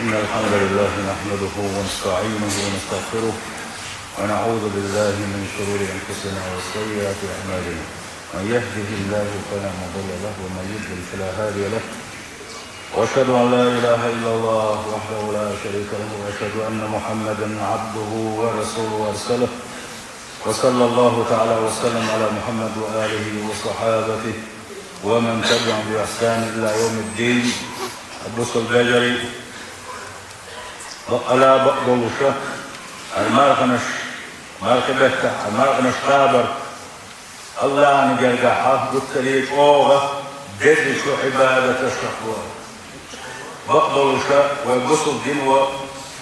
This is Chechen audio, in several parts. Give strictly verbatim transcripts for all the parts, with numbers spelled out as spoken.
إن الحمد لله نحمده ونستعينه ونستغفره، ونعوذ بالله من شرور أنفسنا وسيئات أعمالنا. من يهده الله فلا مضل له، ومن يضلل فلا هادي له. وأشهد أن لا إله إلا الله وحده لا شريك له، وأشهد أن محمدا عبده ورسوله أرسله. وصلى الله تعالى وسلم على محمد وآله وصحابته ومن تبعهم بإحسان إلى يوم الدين. Бусалба вежарий, бакъ ала бакъдолуша, хӀара марханаш, мархий беттахь хӀара марханаш кхабар Аллахьан гергахьа гуттарий чӀогӀа дезачу Ӏибадаташах ду. Бакъдолуша вай бусалба дино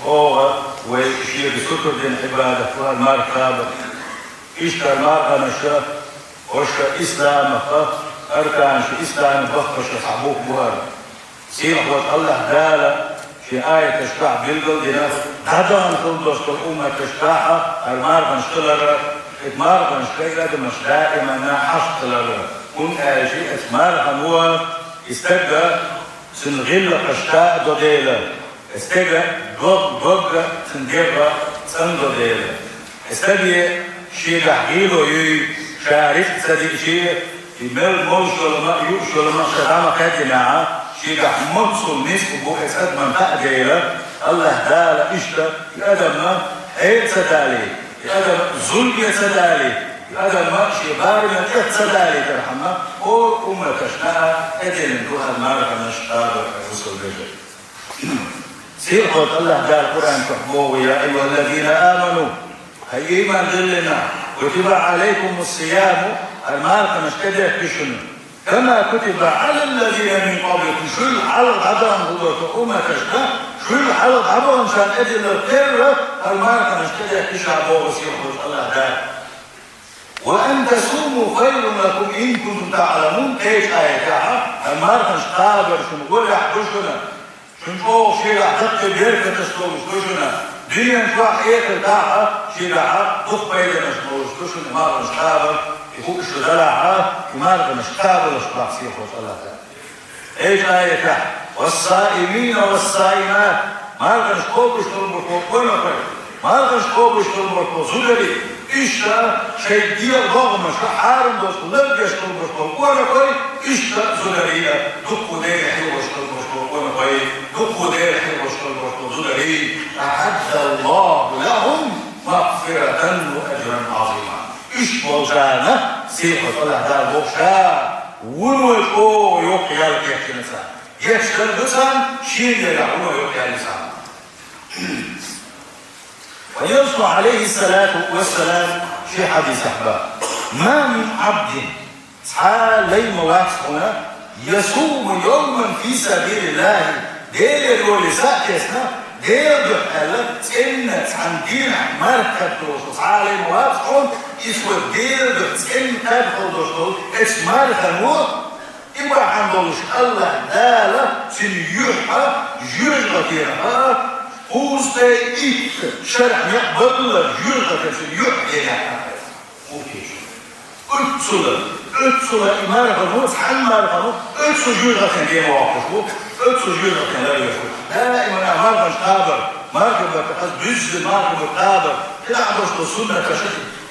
чӀогӀа вай шега сутара дина Ӏибадат ду хӀара марха кхабар. Иштта хӀара марханаша, оша исламах, арканаш ислама бахкашха цхьа бух бу хӀара. Сийлахьчу Аллахь Дала шен аяташкахь билгал а дина, дӀадахана хилла долуш долу умматашкахь хӀара марханаш хилар, и марханаш кхин адамаш даиманна хьашт хилар, хӀунда аьлча оцу мархано и стага цуьнан гӀиллакхаш дӀадо дела, и стеган дог, дог а цуьнан дегӀ а цӀандо дела. И стаге шегахь гӀело юй, ша рицкъ ца диъча, и мел молуш йолу ма а, юуш йолу ма а ша дӀа ма хаьддинехь, шегахь моццул ницкъ бу оцу адамна хаа дела, Аллахь Дала иштта и адамна хьекъал ца далий, и адамна зуламе ца далий, и адамна шен барамехь тӀе ца далийтархьама, хӀора умматашна а тӀедиллина ду хӀара марханаш кхабар, бусалба вежарий. Сийлахьчу Аллахь Дала Къуръан чохь боху: «Я айюхаллазина аману», хӀай ийман диллина нах, «кутиба алайкумус сияму», хӀара марханаш тӀедехкина шуна, «кама кутиба алаллазина мин къабликум», шул хьалха дӀадахана хилла долчу умматашна, шул хьалха дӀабаханчарна тӀедиллина терра хӀара марханаш тӀедехкина ша боху сийлахьчу Аллахь Дала. «Ва ан тасуму хайрун лакум ин кунтум та'ламун», кхечу аятехь, хӀара марханаш кхабар шуна гӀолехь ду шуна, шуна чӀогӀа шегахь даккхий беркаташ долуш ду шуна, дуьнен чохь а, эхартахь а шегахь дукха пайданаш болуш ду шуна и марханаш кхабар, и хууш шу далахь а, и марханаш кхабалаш боху сийлахьчу Аллахь Дала. Кхечу аятехь: «Вассаимина вассаимат», марханаш кхобуш хилла болу къонахой, марханаш кхобуш хилла болу зударий, иштта шайн дегӀан догӀмашка хьарам долуш лардеш хилла болу къонахой, иштта зударий а, дуккха Деле хьехош хилла болу къонахой, дуккха Деле хьехош хилла болу зударий, «а'аддаллаху лахум магфиратан ва аджран азима». Иштта болчарна сийлахьчу Аллахь Дала боху ша вуно чӀогӀа йоккха ял кечдина царна. Гечдар ду царна, шена дегӀехь вуно йоккха ял ю царна. Пайхамара, алейхиссалату вассалам, шен хьадисехь боху: «Ма мин абдин», цхьа а лай ма вац хьуна, «ясуму йовман фи сабилиллахи», Делера йоле са а тесна, Делан дуьхьа аьлла, цӀенна цхьана дийнахь марха кхетта волуш цхьа а лай ма вац хьуна, иза Делан дуьхьа цӀенна кхаьбна хилла долуш долу оцу мархано, и бахьана долуш Аллахь Дала цуьнан юьхь а жоьжахатехь а, кхузткъе итт шарахь некъ баллалц жоьжахатехь цуьнан юьхь а елахь. Оццул, оццул и мархано, цхьана мархано, оццул жоьжахатин дема воккхуш ву, оццул жоьжахатин ларвеш ву. Даимана марханаш кхабар, мархи баттахь аса буьззина мархи бу кхабар, кхидӀа а долуш долу суннаташ,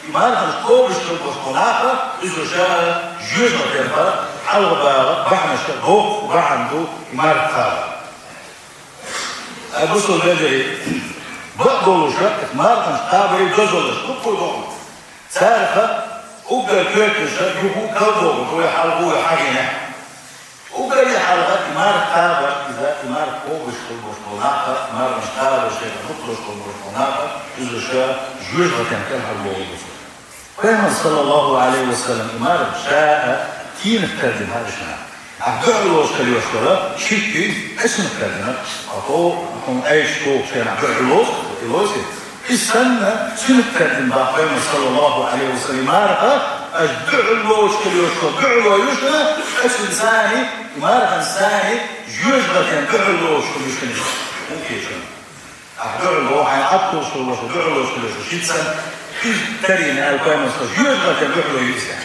и марханаш кхобуш хилла болуш болу нах а, иза ша жоьжахатех хьалха бахьанашка доккха бахьана ду и марха кхабар. Ай, бусалба вежарий, бакъдолуша, марханаш кхабаре дозаллаш дуккха а доху. Царах уггар коьртанаш юха а калдогӀуш вай хьалха вай хьагӀина. Уггаре хьалха и марха кхабар, иза и марха кхобуш хилла болуш болу нах а, и марханаш кхабар шайх дукха долуш хилла болуш болу нах а, иза ша жоьжахатин кӀелхьара боху бусалба. Пайхамар, саллаллаху алейхи ва саллям, и марха ша а кийнах тардина хьаьжна. Ахь дуьхьал лоцуш хила йош долу шийтта юй, эсмах тардина. Ахьо, хьуна айча туху шена дуьхьал лоцу, и лоцу. И санна, цуьнах тардина боху Пайхамар, саллаллаху алейхи ва саллям, и марха, аша дуьхьал лоцуш хила йош долу дуьхьало ю шуна, эсман сани, и мархан сани, жоьжахатин дуьхьал лоцуш хила ю шуна. ХӀун кечу? Ахь дуьхьал ло, хьайн Ӏад тухуш хила ло, дуьхьал лоцуш хила ло, шийтта санна, иза тарийна аьлла Пайхамара, жоьжахатин дуьхьало ю иза.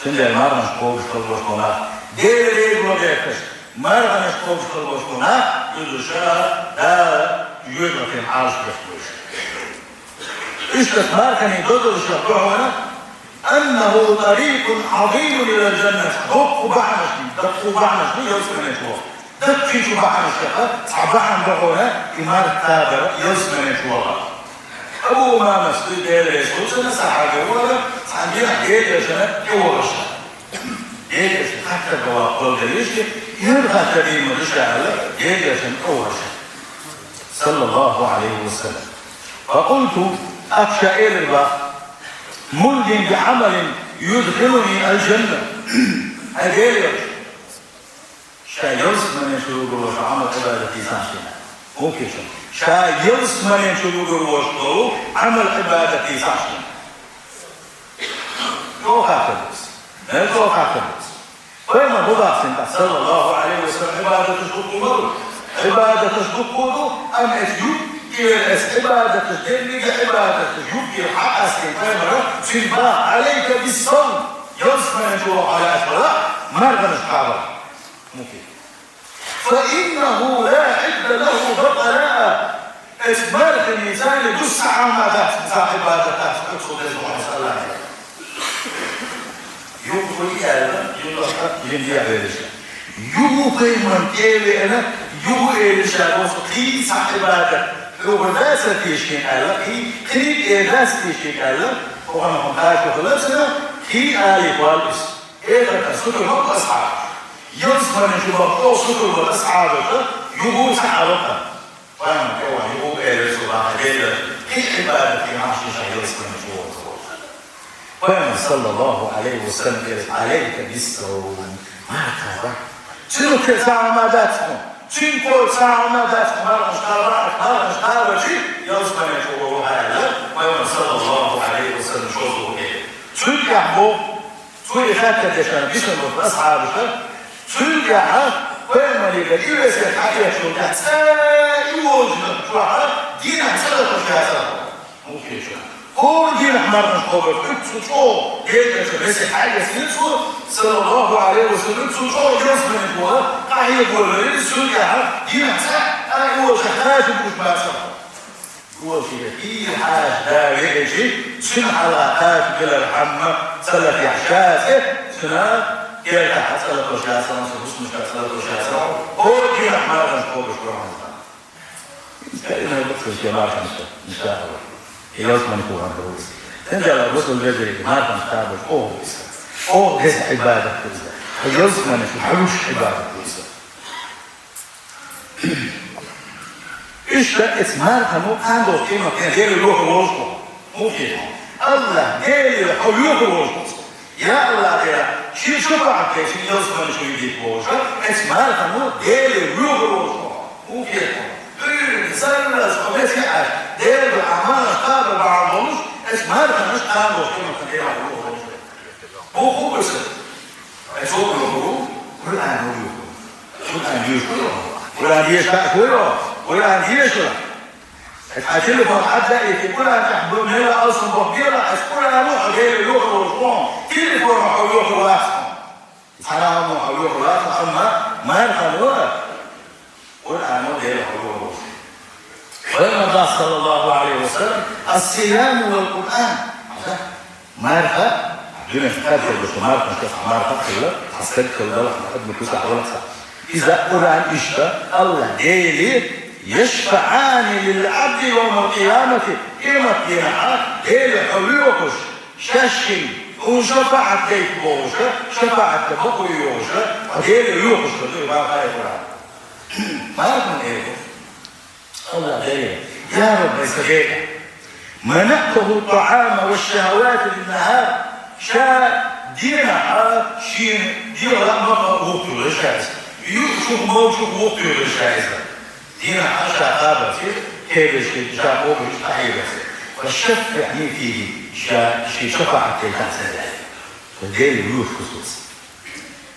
Цундела марханаш кхобуш хила болуш болу нах, Делан реза ма гӀерташ, марханаш кхобуш хила болуш болу нах, иза ша, Жоьжахатен Ӏалашбеш бу уж. Иштта марханан дозаллех ду хьуна: «أنه طريق عظيم إلى الجنة». Дуккха бахьанаш, дуккха бахьанаш ялсмален чу ваха. Дуккхача бахьанашкех цхьа бахьан да хьуна и марха кхабар ялсмален чу вахар. Абу Умамас, Даьла раьза хилва цунна, сахьаби вар, цхьан дийнахьа Даьла Элчанна тӀавахар ша. Даьла Элчан хаттар бала болдаллашехь, ер хаттар дийна ма ду ша аьлла, Даьла Элчанна тӀавахар ша, صلى الله عليه وسلم. فقلت, тӀаккха ша элира бах: «مرني بعمل يدخلني الجنة». Хьай Даьла Элча, ша ялсмален чу вугаргволаш Ӏамал-Ӏибадат дийцахьа шийна. Муха кхеташ? Ша ялсмален чу вугаргволаш Ӏамал-Ӏибадат дийцахьа шийна. ЧӀоагӀа хаттар да из. Мел чӀоагӀа хаттар да из. Пайхамара бу бах цунна тӀаккха, صلى الله عليه وسلم, Ӏибадаташ дукха ду. Ӏибадаташ дукха ду, амма эс юкъе, эс Ӏибадаташ деррига, Ӏибадаташ юкъе хьакъастийна пайхамара цунга бах: «عليك بالصوم». Ялсмален чу ваха хьо лаьцна вала, марханаш кхаба. Муха кхеташ? «فإنه لا عد له بطلاء». Эс марханца гуш цхьа Ӏамал дац, цхьа Ӏибадат дац, хьо цо деза вахьа салам. Юха и аьлла, юха жиндиа велаш. Юха пайхамарна тӀа а веана, юха элира ша боху кхин цхьа Ӏибадат хьуха дац тешкина аьлла, кхин, кхин тӀа дац тешкина аьлла, хӀокхунна хьуна кхачо хилар цунна, кхин ала ваьлла из. Эхартахь сутара ма бу асхьабаш. Ялсмален чу баха оха сутара бара асхьабаша, юха цхьа Ӏа ваха. Пайхамар тӀаваха юха элира цо бах: «Даьла, кхин Ӏибадат дийна хьа шийна ша ялсмален чу вахар». Пайхамара, صلى الله عليه وسلم, элира: «عليك بالصوم». Марха кхаба. Цуьнан кхоьллина цхьа Ӏамал дац хьуна. Цуьнан кхоьллина цхьа Ӏамал дац хьуна. Марханаш кхаба, марханаш кхабича ялсмален чу ваха аьлла, Пайхамара, صلى الله عليه وسلم, шозлагӀа элира. Цул тӀехьа боху, цо и хаттар деш бисина болчу асхьабаша, цул тӀехьа пайхамарегара и весет хьаэцначул тӀехьа цкъа а и волчу чохь дийнахь цкъа лакхара яцара. Муха кхеташ? ХӀора дийнахь марханаш кхобуш, уьцу чӀогӀа Делан весет хьаэцнера цо, صلى الله عليه وسلم, цу чӀогӀа ялсмален чу ваха къахьега волавелира, цул тӀехьа дийнахь цкъа а и волчохь кхача бууш бацара. Гуо шен хийра хьаша да веача, цуьнан хьалха кхача белар хьамма ца латахь ша цӀе, цуьнан кертахь цӀа латош яцара, цу хӀусамашка цӀа латош яцара, хӀора дийнахь марханаш кхобуш бара хьуна. Кхин а баккхийчу марханашка, иншааллахӀ. Ялсмален чу вахар ву иза. Цундела бусалба вежарий, марханаш кхабар чӀогӀа ву иза. ЧӀогӀа деза Ӏибадат ву иза. Ялсмален чу хьуьйсуш Ӏибадат ву иза. Иштта эцу мархано кхана долчу къематдийнахь Деле лоьхур волуш ву. Муха кхеташ? АллахӀ Деле хьо лоьхур волуш ву. Я АллахӀ, я, шен шапаӀат дайта ялсмален чу вигийта бохуш, эцу мархано Деле лоьхур волуш ву. Муха кхеташ? Дуьйна, сарралц хьо меца Ӏаш, Деле Ӏамалаш кхаба бахьана болуш, эцу марханаш кхана долчу къематдийнахь Деле лоьхур волуш ву. Боху вайша. Ай, цо лоьхур ву, Къуръано лоьхур ву. Къуръан дешаш ву, Къуръан дешаш ву, Къуръан дешаш ву. Ай, хьан телефон хьадда а йитий, Къуръан тӀехь бу мела алсам боху дела, ай, Къуръано хьо Деле лоьхур волуш ву, телефоно хьо лоьхур вац хьо. Цхьана а хьо лоьхур вац хьо, амма мархано Къуръано Деле хьо лоьхур волуш ву. Пайхамара бах, صلى الله عليه وسلم: «الصيام والقرآن». Марха, дуьнен кхаьрдалла шу марханаш тӀехь марха а хилла, цхьа стаг хилла, хьан адаман куьйгахь валла цхьа. Иза Къуръан иштта, АллахӀ Деле: «يشفعان للعبد يوم القيامة». Къематдийнахь Деле хьо лоьхуш, шаьшшинна хьуна шапаӀат дайта бохуш, шапаӀатан бакъо йохуш, хьо Деле лоьхуш хир ду, и бах Къуръано. Мархано эр бу. АллахӀ Деле: «يا رب, сан Дела, منعته الطعام والشهوات بالنهار». Ша дийнахь шена дегӀан лаамах гӀуллакх туьйхира ша иза. Юучух, молчух гӀуллакх туьйхира ша иза. Дийнахь ша кхабарца, кхеберш ша кхобуш къахьегарца. «فشفعني فيه», ша шен шапаӀат дайтахь сан Дела. Деле лоьхуш ву иза.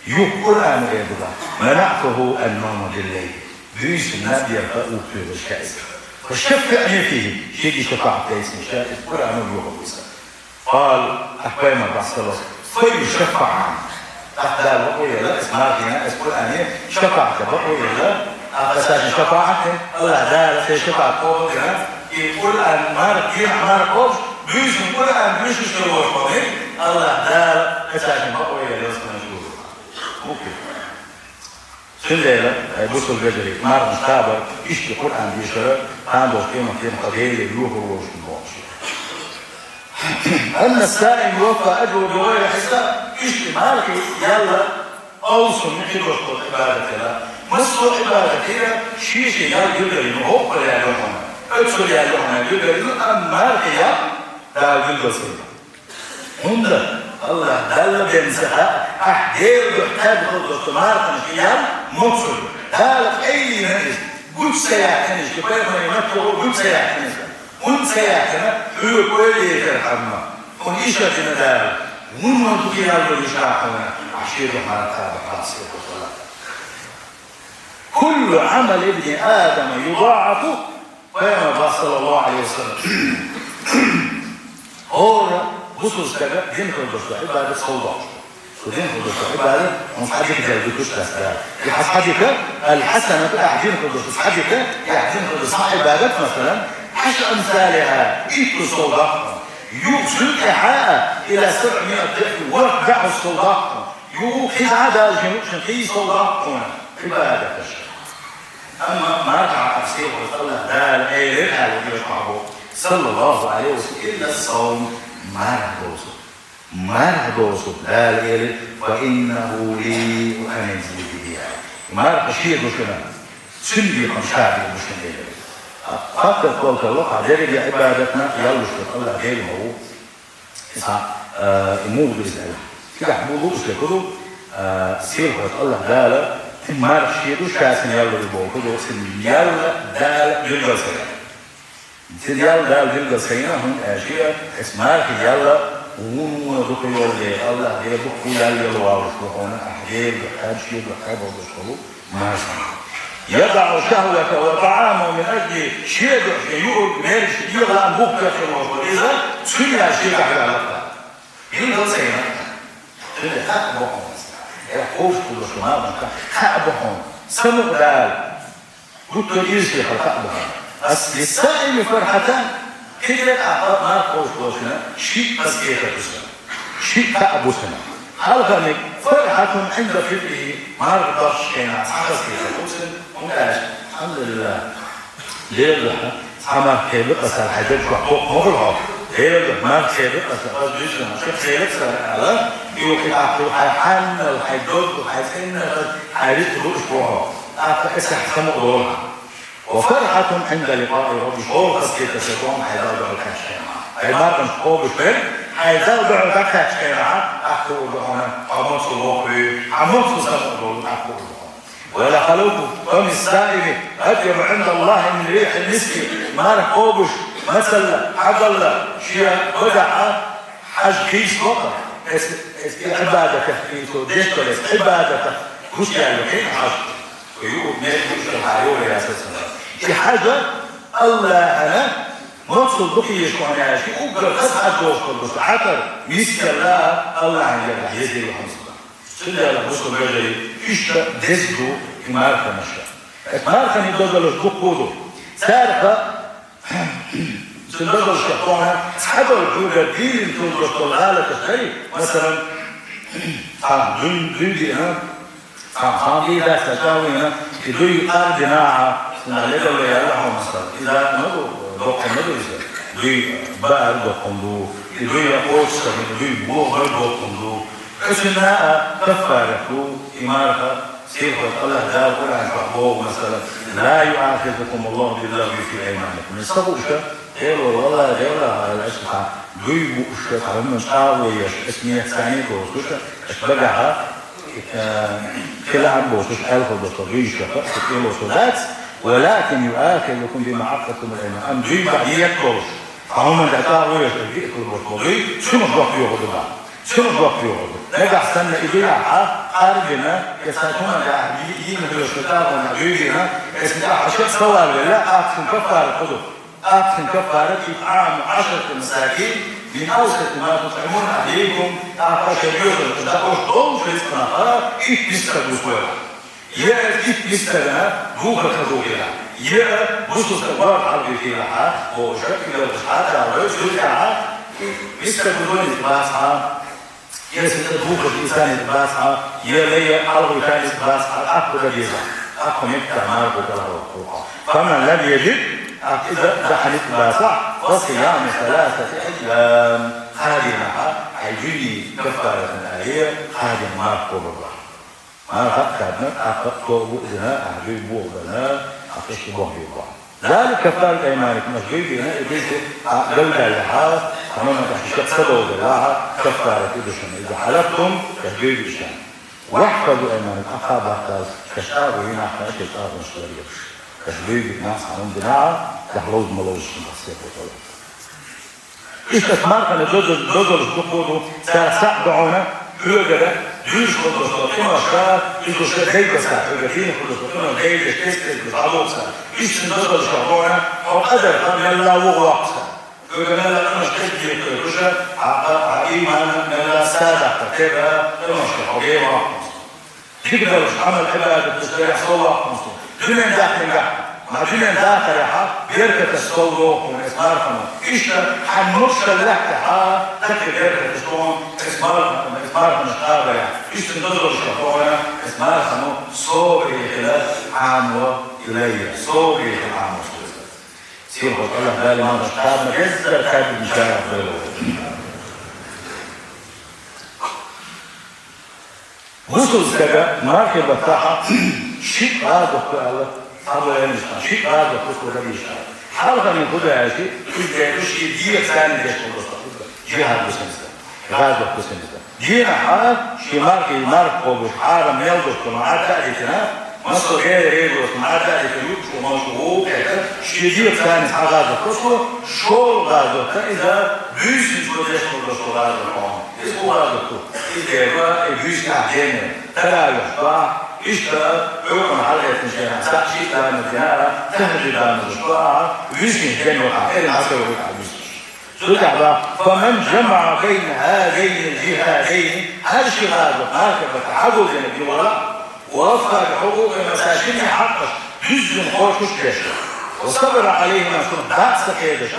Юха Къуръано эр ду бах: «منعته النوم بالليل». Буьйсанна дегӀан лаамах гӀуллакх туьйхира ша иза. «فشفعني فيه», шега шапаӀат дайта сан Дела, иза Къуръано лоьхур ву иза. Къала, тӀаккха Пайхамара бах, саллаллахӀу Ӏалайхи ва саллам: «فيشفعان». ТӀаккха Дала бакъо елла, иза мархина, иза Къуръане шапаӀатан бакъо елла, Ахьа кхаьчачун шапаӀат, АллахӀ Дала шен шапаӀат къобалдина, и Къуръан марха, дийнахьа марха кхобуш, буьйсанна Къуръан буьйсанаш хила волуш волу, АллахӀ Дала кхаьчачун бакъо яьлла ялсаманаш лур ву. Цундела, ай бусалба вежарий, марханаш кхабар, иштта Къуръан дешар, кхана долчу къематдийнахь Деле лоьхур волуш ву бохуш. أن الصائم يوفى أجره بغير حساب. Иштта мархи яьлла, алсам хир долуш долу Ӏибадат яра. Массо а Ӏибадат яра, шен-шен ял билгалйина, хӀокхуьнан ял ю хьуна, оццул ял ю хьуна билгалйина, амма мархи ял Дала билгалсийна. ХӀунда? АллахӀ Далла бен ца хаьа, ахь Делан дуьхьа кхаьбна хила долуш долу марханаш ял муьлхха ю. Дала къайлина иза, гучу ца яьккхина иза, пайхамаран маттахь гучу ца яьккхина иза. ХӀунда ца яьккхина, хьоьга ойла ецархьама, хьуна иштта дина Дала, хӀунда ду ял ю иштта хьуна, ахь шен дуьхьа марха кхаба хьастагӀфируллахӀ. كل عمل ابن آدم يضاعف, пайхамар боху, саллаллаху Ӏалайхи ва саллам. ХӀора бусалба стага дина хила долуш долу Ӏибадат сов доккхуш ду. Шу дина хила долуш долу Ӏибадат, хьуна цхьа дика дела дуьтуш дац Дала. И хьан цхьа дика, الحسنة, ахь дина хила долуш цхьа дика, ахь дина хила долуш цхьа Ӏибадат, масалан, عشر أمثالها, итту сов доккху хьуна. Юха цул тӀаьхьа а, إلى سبعمائة ضعف, ворхӀ бӀе сов доккху хьуна. Юха кхидӀа а Дала шен луъушна кхин сов доккху хьуна Ӏибадаташ. Амма марха хьакъ сехьа АллахӀ Дала элира аьлла, йоьшу хьан боху, саллаллаху Ӏалайхи ва саллам, إلا الصوم, марха доцург. Марха доцург Дала элира, فإنه لي وأنا أجزي به. Марха шен ду шуна, цуьнан бекхам ша бийр бу шуна элира. Хаттар кхоллало, хьан дерриге Ӏибадатна ял луш долу АллахӀ Дела ма ву. Иза, а, и муха ду иза аьлла. Цигахь бу лууш дерг хӀун ду, а, сийлахь волчу АллахӀ Дала, и марха шен ду, ша цуьнан ял лур ю боху хӀун ду, цуьнан ял Дала билгал ца яьлла. Цуьнан ял Дала билгал ца йина, хӀунда аьлча, иза мархин ял вуно дукха йолу дела, АллахӀ Дела дукха ял яла валлалц ву хьуна, ахь Делан дуьхьа, шен дуьхьа кхаьбна долуш долу марха. يدع شهوته وطعامه من أجلي, шен дуьхьа шен юург, мерза, дегӀан лаам бухкуьйсуш волуш ву иза, цуьнан ял шегахь ваьлла. Билгал ца йина. Цуьнан хаьа боху хьуна. Э, кхочуш долуш ма бан хаьа боху хьуна. Самукъа Дала. Гуттар а иза шех хаьа боху хьуна. Ас للصائم فرحتان. Кхидерг а марха кхочуш долчунна шиъ хазахетар ду цунна. Шиъ кхаъ бу цунна. Хьалхарниг فرحة عند فطره, марха бархӀ хенахь цхьа хазахетар ду цунна, хӀунда аьлча, الحمد لله, Делан дуьхьа, цхьа марха кхебира аса, хьайн даг чохь боккха ма хуьлу хьо. Делан дуьхьа марха кхебира аса, аса дуьйцу хьуна, ша кхелира аса аьлла, и ву кхин ахь хьайн хьаннал, хьайн дог, хьайн цӀеннал, хьайн рицкъ лууш бу хьо. ТӀаккха аса хьан самукъа долу хьан. وفرحة عند لقاء ربي, хӀора хазахетар ду хьуна хьайн Далла дуьхьал кхаьчча хенахь. Хьайн марханаш кхобуш берг, хьайн Далла дуьхьал дӀакхаьчча хенахь, ахь хуур ду хьуна, хьо мацалла воккхаве, хьан мацалла самукъа долу ахь хуур ду хьуна. ولخلوف فم الصائم أطيب عند الله من ريح المسك. Марха кхобуш, мацалла, хьагалла, шен багахь хьажа хийцало-кх. Эс, эс и Ӏибадатах хийцало, дешдалц Ӏибадатах гучуяьлла хин хьажа. Кху юург мел гучуяьлла хьан юург яцара цунах. И хьажа АллахӀана мацалла дукха езаш хьуна аьлча, уггар хаза хьажа долуш хир ду, хьатар мискалла АллахӀана гергахь еза хьуна цунах. Цундела, бусалба вежарий, иштта деза ду и марханаш. Эс марханийн дозаллаш дуккха а ду. Царах, цуьнан дозаллаш тхуна цхьадолу хьуьгара дийрина хила долуш долу гӀалаташ дай, масалан, цхьа дуй, дуй деана, цхьа хьан дийр дац, цхьа чӀагӀвина, и дуй къардина ахьа, цунах ледалла яьлла хьуна, масалан. Иза ма ду, доккхун ма ду иза. Дуй баар доккхун ду, и дуй кхочуш ца хилар, дуй бохар доккхун ду. Оцунна а каффарат ду, и марха, сийлахь волчу АллахӀ Дала Къуръан чохь боху, масала: «لا يؤاخذكم الله باللغو في أيمانكم». Сан хууш, Дело, валлахӀи, Дело, аьлла, аша цхьа дуй бууш, цхьа хӀуманаш чӀагӀо еш, аса меца царний доцуш, аса багахь, э, хила хӀума боцуш, аьлла хила долу дуйш, аса тӀелоцур дац, «ولكن يؤاخذكم بما عقدتم الأيمان». Амма дуй бан ниет долуш, хьан хӀуманна тӀе чӀагӀо еш, аса биъ хила боцуш болу дуй, цунах жоп йохур ду бан. Цунах жоп йохур ду. Нагахь санна и дуй ахьа къардина, я цхьа хӀуманна тӀе ахьа йи-, йийна хилла шу тӀагӀо дуй дина, эцна тӀехь аша савал велла, ахьа цуьнан каффарат хӀун ду? Ахьа цуьнан каффарат: «إطعام عشرة مساكين من أوسط ما تطعمون أهليكم», ахьа шайн доьзалшка дӀаоьцуш долчу рицкъанах итт мискан стаг вуьсу вай. Е итт мискача духар хьадохийла, е бусалба стаг ворхӀ хьалхийла, оха шаккхе далаш хьатӀадаллалц, цул тӀехьа мискача духар бац хьа, е сица духар бийсан бац хьа, е лай хьалхийсан бац хьа, тӀаккха дан деза, тӀаккха меттах мархо кӀалхарваккха. فمن لم يجد, тӀаккха иза дан хьанитӀ бац хьа, فصيام ثلاثة أيام, кхо дийнахьа хьай жиний каффарат а е, кхо дийнахьа марха кхобар. Марха кхаьбна, тӀаккха тоба а дина, ахь дуй бохабарна, ахь иштта бохабе боху. ذلك كفارة أيمانكم, аша дуй бина, и дуй шу а галдаьллехьа, хьанна тӀехь ши шек ца довзаллехьа, каффарат и ду шуна, إذا حلفتم, аша дуй биъча. واحفظوا أيمانكم, ахьа бахкалц, аша чӀагӀо йина, аша чӀагӀонаш ларъеш. Аша дуй биъна, хьанна дина, тӀехь ловза ма ловза шуна, хьастепо тӀалаб. Иштта мархана дозал-, дозаллаш дукха ду, царах цхьаъ ду хьуна, хьоьгара, дуьйцуш хӀун ду со, къиношка, иза шу дайбаса, хьоьгара дийна хӀун ду со, къинош дайдеш, кес-кес ду, хьалуца. Иштта дозаллаш ду хьуна, хьо къадарха мелла вугӀа воккхуса. Хьоьга мелла къинош кхетаде хеташ, хьа, хьа иман мелла садаккха, тега къиношка хьо гӀе воккхуса. Дика долаш, Ӏамал-Ӏибадаташ дарехь сов воккхун сов. Дуьнен дахкингахь, ма дуьнен дахарехьа, беркаташ сов дохун эс мархано. Иштта хьан муршал лаьттахьа, такхи беркаташ дохун эс мархано, эс марханаш кхабарехь. Иштта дозаллаш дохуна эс мархано, собаре хила Ӏамо илайя, собаре хила Ӏамо сов. Сийлахь волчу АллахӀ Дала марханаш кхабарна беззара кхаьбина чарах дойла вай. Бусалба стага мархи баттахьа шиъ гӀазот ду аьлла, цхьаболу аьлла, шиъ гӀазот ду ца дийша. Хьалхарниг хӀун ду аьлча, иза дерриш шен дегӀаца деш хӀума ду, жихӀад ду цуьнца, гӀазот ду цуьнца. Дийнахьа шен мархи, марха кхобуш, хьарам мел долуш долу Ӏадда а дитина, массо а Делан реза долуш Ӏадда а дитина, юучу молчу вукху кхетта, шен дегӀаца цхьа гӀазот ду цо, шолгӀа гӀазот ду иза, буьйсанца деш хӀума ду цо гӀазот хьуна. Иза хӀун гӀазот ду? Иза дера, и буьйса тӀехь денна, таравихь бахь, иштта, Ӏуьйкъана хьалхецначу дийнахь, схьа шиъ ламаз дина, тахӀажжуд ламазаш бахь, вуьйсанца денна вахахь, эрна Ӏа ца вахахь вуьйсанца. Цу тӀехь боху: «فمن جمع بين هذين الجهادين», хӀара ши гӀазот мархи баттахь хьагулдина бен вара, «ووفى بحقوق المساكين», хьакъаш дуьззина кхочуш деш, «وصبر عليهما», шуна дакъа ца хедаш,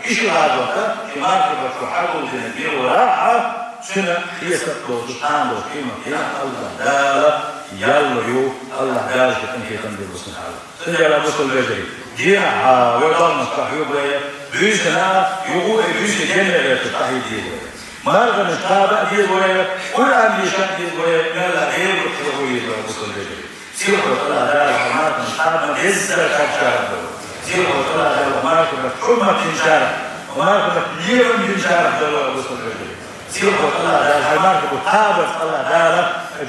и ши гӀазот шен мархи баттахь хьагулдина бен вара, цуьнан хьесап доцуш, цхьана долчу къематдийнахь АллахӀ Дала ял ю, АллахӀ Дала шен къинхетам бен бусалба хьал. Цундела, бусалба вежарий, дийнахьа вай балхамашка хьоьгу вай, буьйсанна юха а, буьйсанна денна гӀерташ къахьийга деза вай. Марханаш кхаба а деза вай, Къуръан деша а деза вай, мелла а Делан хьехо еза вай, бусалба вежарий. Сийлахь волчу АллахӀ Дала хьайн марханаш кхабарна беззара кхаьбначарах дойла. Сийлахь волчу АллахӀ Дала марханаш хьурмат динчарах, марханаш лерам динчарах дойла вай, бусалба вежарий. Сийлахь волчу АллахӀ Дала хьайн мархи бу кхабарца АллахӀ Дала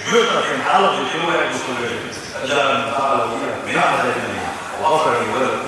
жоьжахатин хьалха дитина вай, бусалба вежарий. أجارنا الله وإياكم من عذاب النار. وغفر لي ولكم